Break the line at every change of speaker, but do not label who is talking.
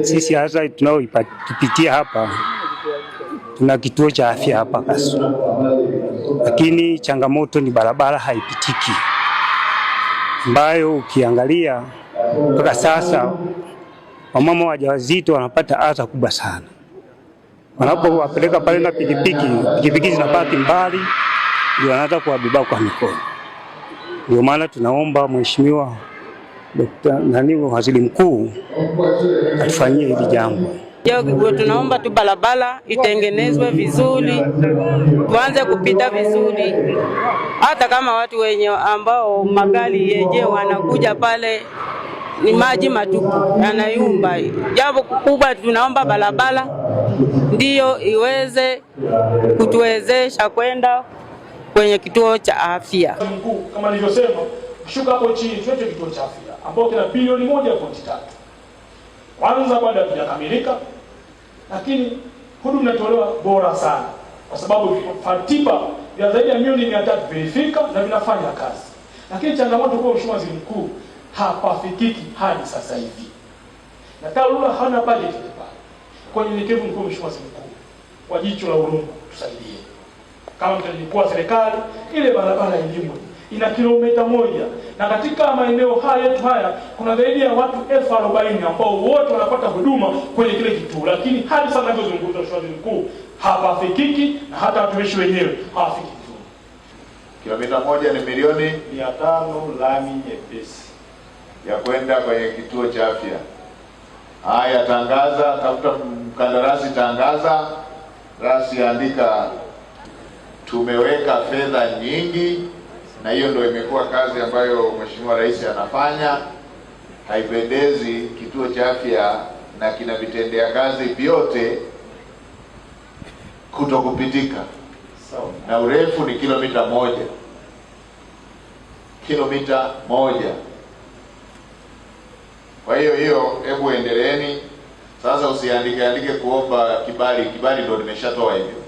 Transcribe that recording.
Sisi hasa tunaoipitia hapa, tuna kituo cha afya hapa Kasu, lakini changamoto ni barabara haipitiki, ambayo ukiangalia mpaka sasa wamama wajawazito wanapata adha kubwa sana wanapowapeleka pale na pikipiki, pikipiki zinapaki mbali, ndio wanaanza kuwabeba kwa mikono. Ndio maana tunaomba Mheshimiwa Dokta nani Waziri Mkuu atufanyie hili jambo.
Tunaomba tu barabara itengenezwe vizuri, tuanze kupita vizuri, hata kama watu wenye ambao magari yenyewe wanakuja pale ni maji matupu yanayumba. Jambo kubwa tunaomba barabara ndiyo iweze kutuwezesha kwenda kwenye kituo cha afya.
Mkuu, kama nilivyosema, shuka hapo chini tuweke kituo cha afya ambao kina bilioni 1.3. Kwanza bado hatujakamilika, lakini huduma inatolewa bora sana, kwa sababu vifaa tiba vya zaidi ya milioni 300 vilifika na vinafanya kazi. Lakini changamoto kwa Mheshimiwa Waziri Mkuu, hapafikiki hadi sasa hivi, na TARURA hana budget pale. Kwa unyenyekevu mkuu, Mheshimiwa Waziri Mkuu, kwa jicho la huruma tusaidie. Kama mtendaji wa serikali, ile barabara ilimwe ina kilomita 1, na katika maeneo haya yetu haya kuna zaidi ya watu 40,000 ambao wote wanapata huduma kwenye kile kituo, lakini hadi sasa ninavyozungumza, Mheshimiwa Waziri Mkuu, hapafikiki na hata watumishi wenyewe hawafiki vizuri.
Kilomita 1 ni milioni
500 lami nyepesi
ya kwenda kwenye kituo cha afya. Haya, tangaza, tafuta mkandarasi, tangaza rasi, andika tumeweka fedha nyingi, na hiyo ndio imekuwa kazi ambayo Mheshimiwa Rais anafanya. Haipendezi kituo cha afya na kina vitendea kazi vyote kutokupitika, na urefu ni kilomita 1, kilomita 1. Kwa hiyo hiyo, hebu endeleeni sasa, usiandike andike kuomba kibali. Kibali ndio nimeshatoa hivyo.